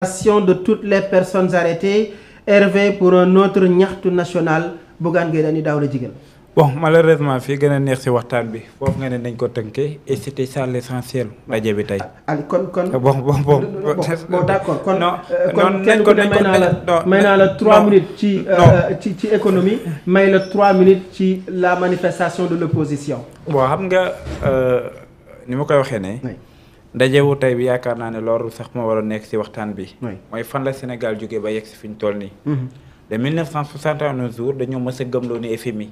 De toutes les personnes arrêtées, Hervé pour un autre ñaxtu national Bougane Gueye Dany Daouda Djiguel. Bon malheureusement fii gën a neex ci waxtaan bi foofu nga ne nañ ko tënkee et c'était ça l'essentiel rajo bi tey. kon bon d'accord kon non kenn ku ne may naa la 3 minutes ci économie may la 3 minutes ci la manifestation de l'opposition. bon xam nga ni ma koy waxee ne. ndajewu tey bi yaakaar naa ne loolu sax moo war a nekk ci waxtaan bi. mooy fan la Sénégal jógee ba yegg ci fi ñu toll nii. de 1961 jours dañoo mës a gëmloo ni FMI.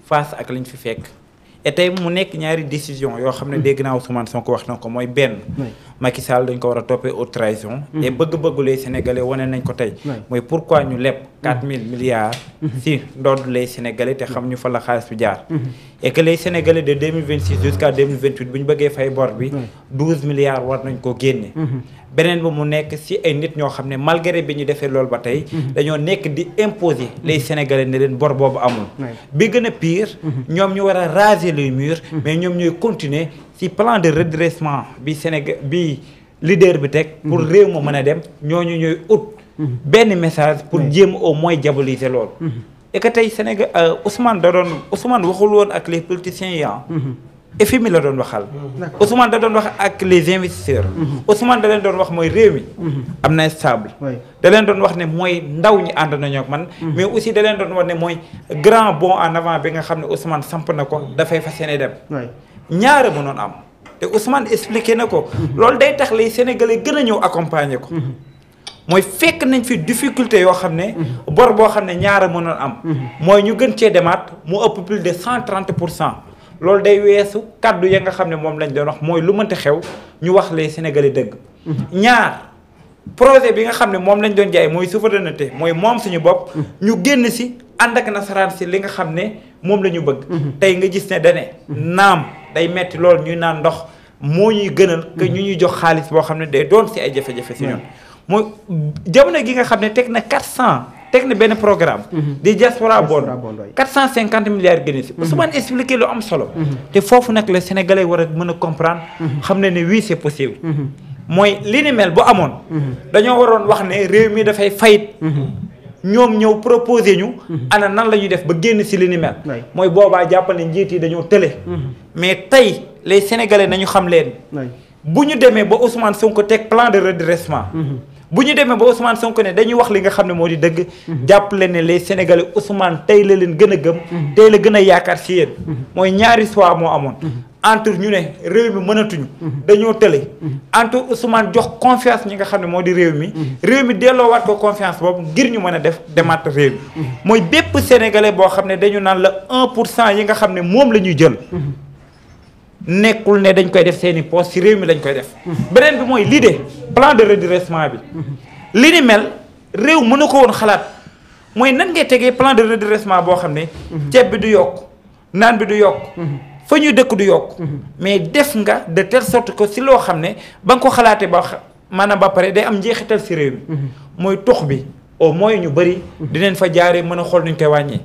face ak lañ fi fekk. et tey mu nekk ñaari décision yoo xam ne dégg naa Ousmane Sonko wax na ko mooy benn. Macky Sall dañ ko war a toppee haute trahison. et bëgg-bëggu les Sénégalais wane nañ ko tey. mooy pourquoi ñu leb 4000 milliards. si ndodd les Sénégalais te xam ñu fa la xaalis bi jaar. et que les Sénégalais de 2026 jusqu'à 2028 bu ñu bëggee fay bor bi. 12 milliards war nañ ko génne. beneen bi mu nekk ci ay nit ñoo xam ne malgré bi ñu defee loolu ba tey. dañoo nekk di imposer les Sénégalais ne leen bor boobu amul. bi gën a pire. ñoom ñu war a raser les murs. mais ñoom ñooy continuer ci plan de redressement bi Sénégal bi leader bi teg. pour réew ma mën a dem ñooñu ñooy ut. benn message pour jéem au moins diaboliser loolu. et que tey Sénégal Ousmane waxul woon ak les politiciens yi FMI la doon waxal. Ousmane da doon wax ak les investisseurs. Ousmane da leen doon wax mooy réew mi. am na stable. da leen doon wax ne mooy ndaw ñi ànd nañoo ak man. mais aussi da leen doon wax ne mooy grand bond en avant bi nga xam ne Ousmane samp na ko dafay fas yéene dem. ñaara mënoon am te Ousmane expliqué na ko. loolu day tax les Sénégalais gën a ñëw accompagner ko. mooy fekk nañ fi difficulté yoo xam ne. bor boo xam ne ñaara mënoon am. mooy ñu gën cee demaat mu ëpp plus de 130%. loolu day weesu kàddu ya nga xam ne moom lañ doon wax mooy lu mënti xew ñu wax les Sénégalais dëgg. ñaar projet bi nga xam ne moom lañ doon jaay mooy souveraineté mooy moom suñu bopp. ñu génn ci ànd ak nasaraan ci li nga xam ne moom la ñu bëgg. tey nga gis ne dane naam day metti loolu ñuy naan ndox moo ñuy gënal que ñu ñuy jox xaalis boo xam ne day doon ci ay jafe-jafe ci ñun. mooy jamono gi nga xam ne teg na 400. teg na benn programme. di diaspora bond 450 milliards génne si. Ousmane expliqué lu am solo. te foofu nag la Sénégalais war a mën a comprendre. xam ne oui c'est possible. mooy li ni mel bu amoon. dañoo waroon wax ne réew mi dafay fayit. ñoom ñëw proposé ñu. ana nan la ñuy def ba génn si li ni mel. mooy boobaa jàppal ne njiit yi dañoo tële. mais tey les Sénégalais nañu xam leen. bu ñu demee ba Ousmane Sonko teg plan de redressement. bu ñu demee ba Ousmane Sonko ne dañuy wax li nga xam ne moo di dëgg. jàpp leen ne les Sénégalais Ousmane tey la leen gën a gëm. tey la gën a yaakaar ci yéen. mooy ñaari choix moo amoon. entre ñu ne réew mi mënatuñu. dañoo tële. entre Ousmane jox confiance ñi nga xam ne moo di réew mi. réew mi delloowaat ko confiance boobu ngir ñu mën a def demaat réew mi. mooy bépp Sénégalais boo xam ne dañu naan la 1% yi nga xam ne moom la ñuy jël. nekkul ne dañ koy def seeni poste ci réew mi lañ koy def. beneen bi mooy l'idée plan de redressement bi. li ni mel réew mënu ko woon xalaat mooy nan ngay tegee plan de redressement boo xam ne. ceeb bi du yokk naan bi du yokk. fa ñuy dëkk du yokk. mais def nga de telle sorte que ci loo xam ne ba nga ko xalaatee ba maanaam ba pare day am njeexital ci réew mi. mooy tux bi. au moins ñu bëri dinañ fa jaaree mën a xool nuñ koy wàññee.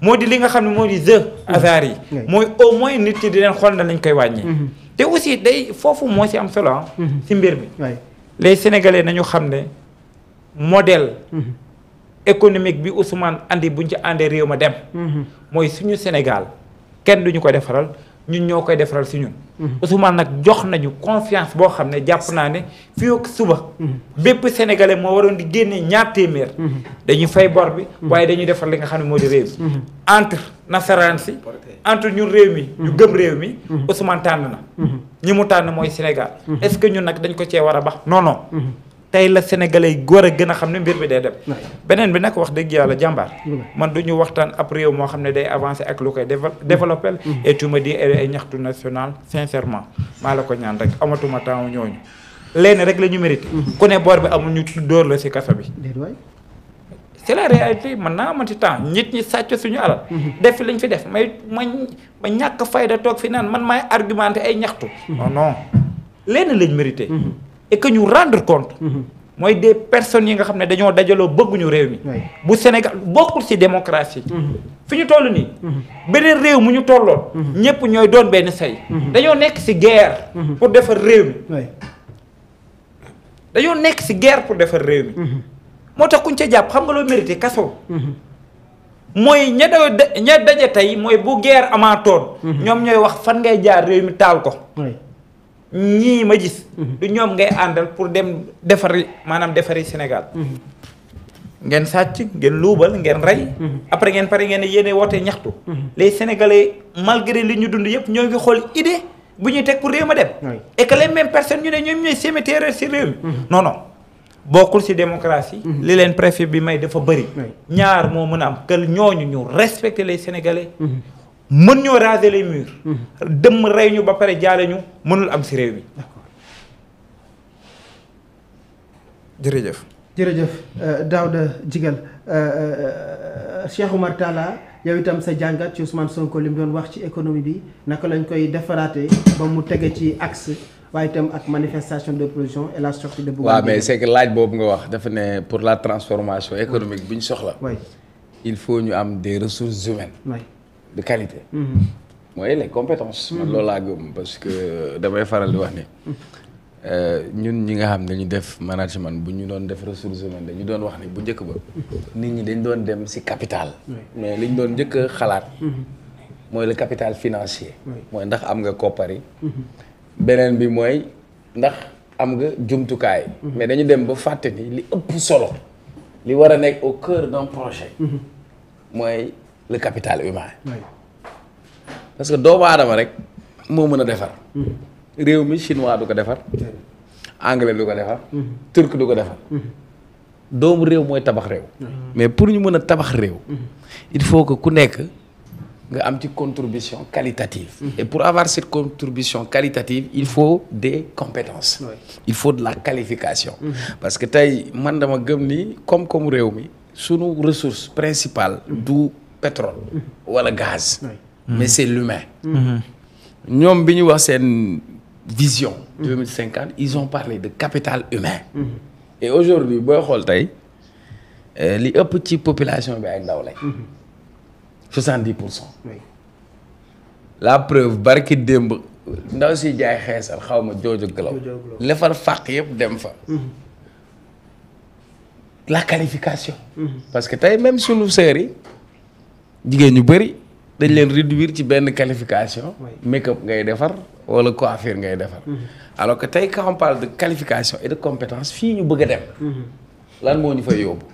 moo di li nga xam ne moo di jeu hasard yi. mooy au moins nit ñi dinañ xool na lañ koy wàññee. te aussi day foofu moo ci am solo ci mbir mi. les Sénégalais nañu xam ne modèle économique bi Ousmane andi buñ ci àndee réew ma dem. mooy suñu Sénégal kenn duñu ko defaral ñun ñoo koy defaral ci ñun. Ousmane nag jox nañu confiance boo xam ne jàpp naa ne fii ak suba. bépp Sénégalais moo waroon di génne ñaar téeméer. dañuy fay bor bi. waaye dañuy defar li nga xam ne moo di réew mi. entre nasaraan si. entre ñun réew mi. ñu gëm réew mi. Ousmane tànn na. ñi mu tànn mooy Sénégal. est-ce que ñun nag dañ ko cee war a bax non non. tey la Sénégalais yi war a gën a xam ne mbir bi day dem. beneen bi nag wax dëgg yàlla jàmbaar. man du ñu waxtaan ab réew moo xam ne day avancer ak lu koy développer. et tu me dis ay ñaxtu national sincèrement maa la ko ñaan rek amatuma temps ñooñu. lenn rek la ñu mérité. ku ne boor bi amul ñu dóor la ci kaso bi. c'est la réalité man naa amati temps nit ñi sàcc suñu alal. def fi lañ fi def ma ñàkk fayda toog fi naan man maay argumenté ay ñaxtu. non non lenn lañ mérité. et que ñu rendre compte. mooy des personnes yi nga xam ne dañoo dajaloo bëgguñu réew mi. bu Sénégal bokkul ci démocratie. fi ñu toll nii. beneen réew mu ñu tolloon. ñëpp ñooy doon benn say. dañoo nekk ci guerre. pour defar réew mi. dañoo nekk si guerre pour defar réew mi. moo tax kuñ ca jàpp xam nga loo mérité kaso. mooy ña daje tey mooy bu guerre amaatoon. ñoom ñooy wax fan ngay jaar réew mi taal ko. ñii ma gis. du ñoom ngay àndal pour dem defari Sénégal. ngeen sàcc ngeen luubal ngeen rey. après ngeen pare ngeen yéene woote ñaxtu. les Sénégalais malgré li ñu dund yëpp ñoo ngi xool idée bu ñuy teg pour réew ma dem. et que les mêmes personnes ñu ne ñoom ñooy semer terreur si réew mi. non non bokkul si démocratie. li leen préfet bi may dafa bëri. ñaar moo mën a am que ñooñu ñu respecter les Sénégalais. mën ñoo raser les murs. dëmm rey ñu ba pare jaale ñu mënul am si réew mi. jërëjëf. jërëjëf Daouda Djigal Cheikh Oumar Talla yow itam sa jàngat ci Ousmane Sonko li mu doon wax ci économie bi naka lañ koy defaraatee ba mu tege ci axe waaye itam ak manifestation d'opposition et la sortie de Bougane. waaw mais c'est que laaj boobu nga wax dafa ne pour la transformation économique bi ñu soxla. il faut ñu am des ressources humaines. de qualité. mooy les compétences. man loolu laa gëm parce que damay faral di wax ni. ñun ñi nga xam ne dañu def management bu ñu doon def ressources humaines dañu doon wax ni bu njëkk ba nit ñi dañ doon dem ci capital mais liñ doon njëkk a xalaat mooy le capital financier mooy ndax am nga koppar yi beneen bi mooy ndax am nga jumtukaay mais dañu dem ba fàtte ni li ëpp solo li war a nekk au cœur d'un projet mooy le capital humain parce que doomu aadama rek moo mën a defar réew mi chinois du ko defar anglais du ko defar turc du ko defar doomu réew mooy tabax réew mais pour ñu mën a tabax réew il faut que ku nekk nga am ci contribution qualitative et pour avoir cette contribution qualitative il faut des compétences il faut de la qualification parce que tey man dama gëm ni comme réew mi sunu ressource principale du pétrole wala gaz mais c'est l'humain ñoom bi ñu wax seen vision 2050 ils ont parlé de capital humain et aujourd'hui booy xool tey li ëpp ci population bi ay ndaw lañ 70%. La preuve barki démb ndaw si jaay xeesal xaw ma jooju galaw lefar fàq yëpp dem fa la qualification parce que tey même sunu sœurs yi jigéen ñu bëri dañ leen réduire ci benn qualification make-up ngay defar wala coiffure ngay defar alors que tey quand on parle de qualification et de compétence fii ñu bëgg a dem lan moo ñu fay yóbbu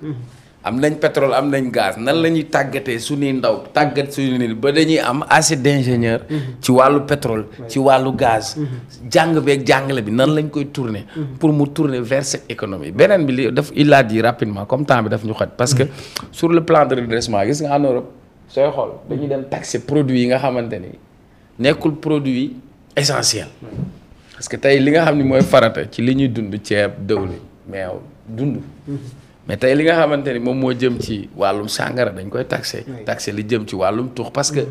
am nañ pétrole am nañ gaz nan la ñuy tàggatee suñuy ndaw tàggat suñu nit ba dañuy am assez d'ingénieurs ci wàllu pétrole ci wàllu gaz jàng beeg jàngale bi nan lañ koy tourner pour mu tourner vers cette économie beneen bi li daf il l'a dit rapidement comme temps bi daf ñu xoj parce que sur le plan de redressement gis nga en Europe sooy xool dañuy dem taxer produits yi nga xamante ni nekkul produit essentiel parce que tey li nga xam ni mooy farata ci li ñuy dund ceeb dëwlin meew dund mais tey li nga xamante ni moom moo jëm ci wàllum sàngara dañ koy taxer li jëm ci wàllum tux parce que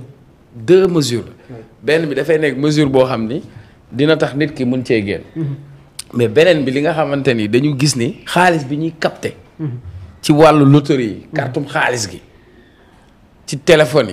deux mesures la benn bi dafay nekk mesure boo xam ni dina tax nit ki mën cee génn mais beneen bi li nga xamante ni dañu gis ni xaalis bi ñuy capter ci wàllu loterie yi kartum xaalis gi ci téléphone yi